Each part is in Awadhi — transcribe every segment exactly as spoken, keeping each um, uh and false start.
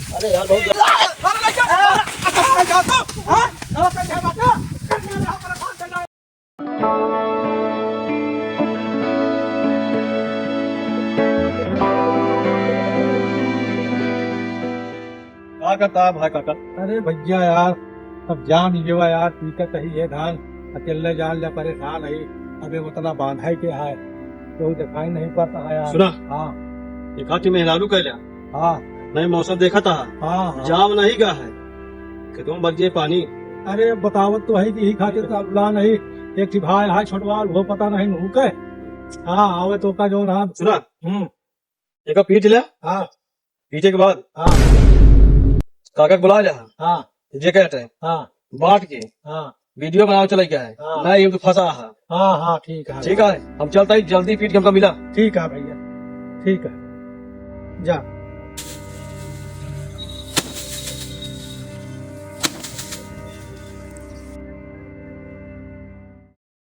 अरे यार, बहुत का करता है भाई काका? अरे भैया यार, अब जान लेवा यार, पीकत ही ये धान, अकेले जान ले परेशान ही, अबे उतना बांधा ही के है, कोई दिखाई नहीं पड़ता है यार। सुना? हाँ। एक हाथी मेहरारू कह लिया। हाँ। नहीं मौसम देखा था। हाँ, हाँ। जाम नहीं गा है। खेतों में बग जाए पानी। अरे बतावत तो है कि यही खातिर तो अबला नहीं, एक ठे भाई है छोटवा, वो पता नहीं नू के। हाँ, आवे तो का जो रहा। सुना? हम्म। एक पीट ले। हाँ। पीटे के बाद हाँ। काका के बुला ले। हाँ। जे कहते हैं। हाँ। बांट के। हाँ। वीडियो बनावे चले गया है। हाँ। ना ये तो फंसा है। हाँ, हाँ, ठीक है। ठीक है, हम चलता ही जल्दी पीट के हमका मिला। ठीक है भैया, ठीक है, जा।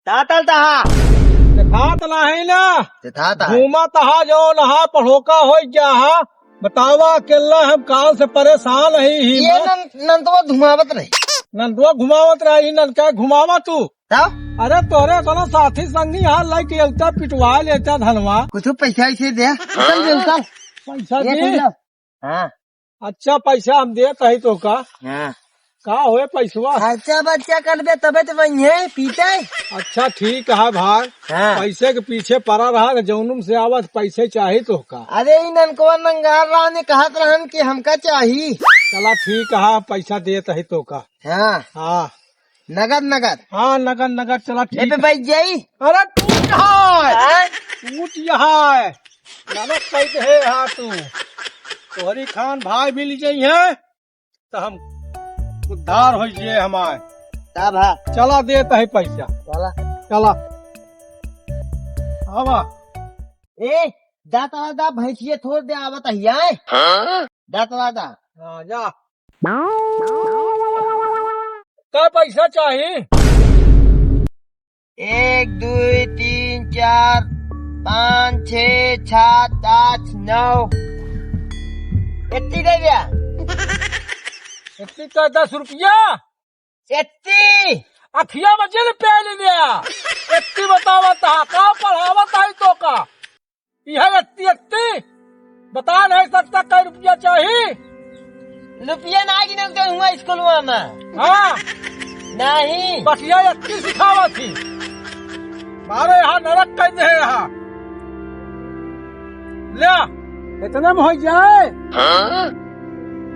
तातल तहा। देखात नाही ना। देखात हा। घूमत हा जो नहा पढ़ोका होइ गया हा। बतावा अकेला हम काल से परेशान ही ही ये ना। नन-, नंदवा घुमावत रही। नंदवा घुमावत रही, ननका घुमावा तू। तब? अरे तोरे दोनों साथी संगी यहाँ लेके अउता पिटवा लेता धनवा। कुछ पैसा इसे दे। उतल दे, उतल। पैसा ये दे। पैसा। हाँ। अच्छा, पैसा हम देत हई तोहका। हाँ। का होए पैसवा? खर्चा बर्चा करबे तबे तो वही है, पीते। अच्छा, ठीक है भाई। हाँ। पैसे के पीछे पड़ा रहा, जौनुम से आवत पैसे चाही तोहका। अरे, ई ननकवा नंगार रहा ने कहत रहन कि हमका चाही। चला, ठीक है, पैसा देत हई तोहका। हाँ। हाँ। नगद, नगद। हाँ, नगद, नगद, चला, ए ठीक पे है। बैठ जाई। अरे, टूट यहाँ है। हाँ? टूट यहाँ है। नमक कैसे है यहाँ तू? तोहरी खान भाई मिल जाई है, तो हम उद्धार हो जाए हमारे। तब हाँ। चला, देत है पैसा। चला। चला। आवा। ए, दाँत वाला दा, भैंसिया थोड़ दे, आवत है, आए। हाँ? दाँत वाला दा। हाँ, जा। का पैसा चाही? एक, दुई, तीन, चार, पाँच, छे, सात, आठ, नौ। एत्ती दे द्या। एत्ती का दस रुपया? एत्ती। अखिया में जिन पेल द्या। एत्ती बतावत हा, का पढ़ावत हा तोहका? इहे एत्ती, एत्ती बता नहीं सकता कै रुपया चाही? रुपया ना गिने के हुआ स्कूलवा में। हाँ। नहीं। बस ये एत्ती सिखावत ही। मारे यहाँ नरक कइ दे यहाँ। ल्या। इतने में होइ जाए? हाँ?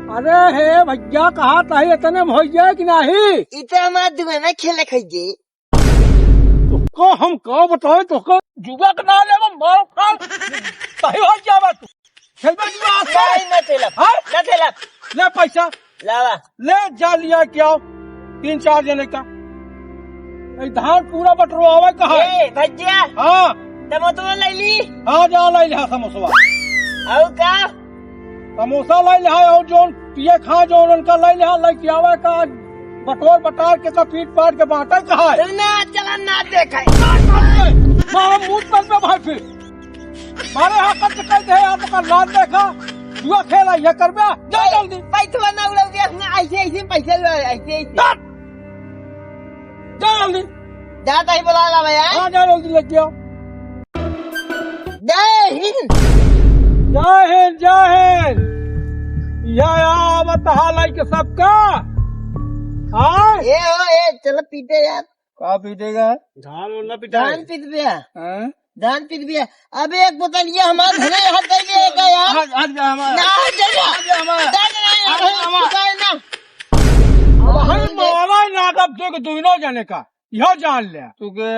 अरे हे भैया, कहा तही इतने में होइ जाए कि नहीं? इते हमार दुआना खेले खइजे। तोहका हम का बताए, तोहका जुआ के ना लेबो, मारो खाल, सही हो जाबा तू। खेलबे जुआ आज से? नहीं, ना खेलब, हाँ? ना खेलब। ले पैसा। लावा। ले जा लिया के आओ, तीन चार जने का। ई धान पूरा बटरवावे का है। ए, भैया। हाँ। समोसवा ले ली। हाँ, जा ले लिहा समोसवा। और का? समोसा ले लिहा और जौन पिए खा, जौन उनका ले लिहा, लेके आवे का, बटोर बटार के तो पीट पाट के बांटे का है। चल ना, चला ना देखे। मारा मुंह पर पे भाई फिर। मारे हाथ पर कह दे यार, तो ना देखा। जुआ खेला ये कर बे। जा जल्दी। पैसा ना उड़ा दे, ऐसे, ऐसे पैसे ला, ऐसे, ऐसे। जा। जा जल्दी। जा ताई बुला ला भैया। हाँ, जा जल्दी लेके आओ। जय हिंद। जय हिंद, जय हिंद। यह आवत हाल है कि सबका। हाँ? ए हो, ए, चलो पीटे यार। का पीटेगा? धान वान ना पिटाए। धान पीट दिया। हाँ? धान पीट दिया। अबे एक बोतल ये हमार घरे यहाँ दे गए का यार? आज, आज भी हमारा। ना, दे दे। आज भी हमारा। दे दे ना यार, आज भी हमारा। पिटाए ना। अब हम मारा ना तब तक दोनों जने का। यह जान ले। तू के?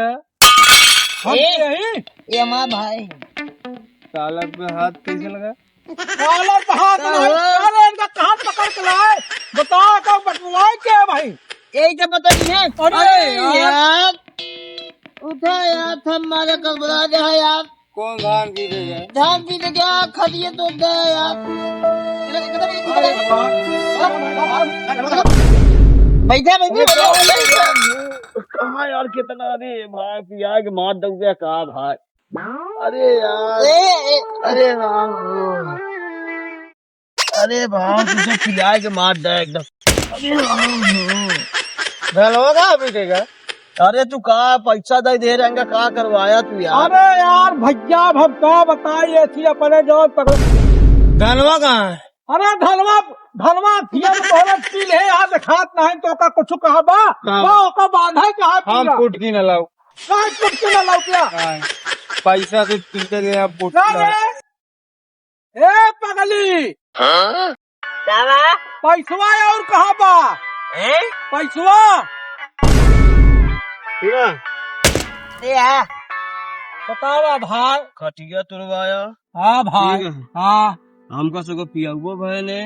हम ए, यही? ये हमार भाई। साला पे हाथ कैसे लगा? काला तो हाथ का नहीं, हो? अरे इनका कहाँ पकड़ के लाए? बताओ तो बटवाए क्या है भाई? यही तो बताइए। अरे अरे यार। यार। उठा यार, थम मारे कल बुला दे है यार। कौन धान पीटेगा? धान पीटे क्या? खटिए तो दे यार। अरे बाप। बैठा, बैठा, बैठा। कहाँ यार, कितना रे भाई, पिया के मार दऊंगा का भाई? अरे यार। ए, ए। अरे राम हो। अरे बाप, तुझे पिलाए के मार दे एकदम। अरे बाप। धनवा कहाँ पीटेगा? अरे तू का पैसा दे दे रहेंगा, का करवाया तू यार? अरे यार भैया, अब हम का बताई, ऐसी अपने जौन पकड़। धनवा कहाँ है? अरे धनवा, धनवा थिया में तोहरा चील है यार, देखात नहीं तो का कुछ कहा बा? का? का ओका बांधा है कहाँ हम पूरा? पुटकी न लाऊ। काहे पुटकी न लाऊ क्या? काहे? पैसा से पीटे गए आप पुटकी ना लाओ। रे। ए पगली। हाँ? दादा। पैसवा और कहाँ बा? हैं? पैसवा। सुना। ए है। बतावा भाई। खटिया तुड़वाया। हाँ भाई। ठीक है। हाँ। हमका सगो पियउबो भय ने,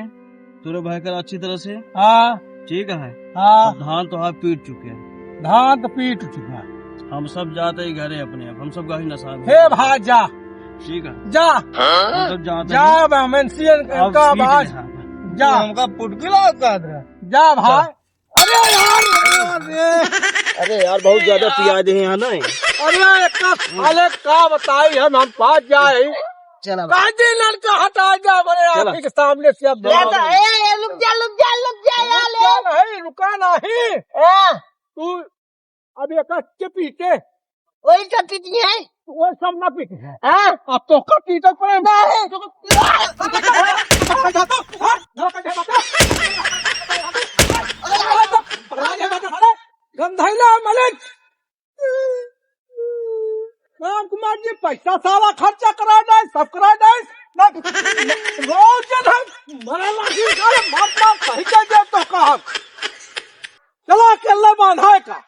तोरे भाई कर अच्छी तरह से। हाँ। ठीक है। हाँ। अब धान तोहार पीट चुके हैं। धान तो पीट चुका है। हम सब जाते ही घरे अपने, अब हम सब गाड़ी नशा में। हे भाई जा। ठीक है। जा। हम सब जाते जा, हैं। अब हम एनसीएन अब का सीख आवाज। ले। जा। हमका पुटकी लगा दे। जा भाई। जा। अरे यार, अरे यार, अरे। अरे यार, बहुत ज्यादा पिया दे हैं, है ना? अरे यार, एक का साले का बताई हम, हम पास जाए। चला भाई। काजी लड़का हटा जा बड़े चला। आँखी के सामने से अब ले तो, ए, ए, रुक जा, रुक जा, रुक जा, यार, रुक जा ले। नहीं, रुका नहीं। ए। तू अब एक के पीटे। वही तो पीटी है। वो सब ना पीटे है। हाँ। अब तो का पीटे पड़े। नहीं। गंधैला मलिक। राम कुमार जी पैसा सारा खर्चा करा दे, सब करा दे। ना, रोज जन हम मरे लागी, अरे मार मार सही कर दे तो कहा। चला अकेले बांधा है का?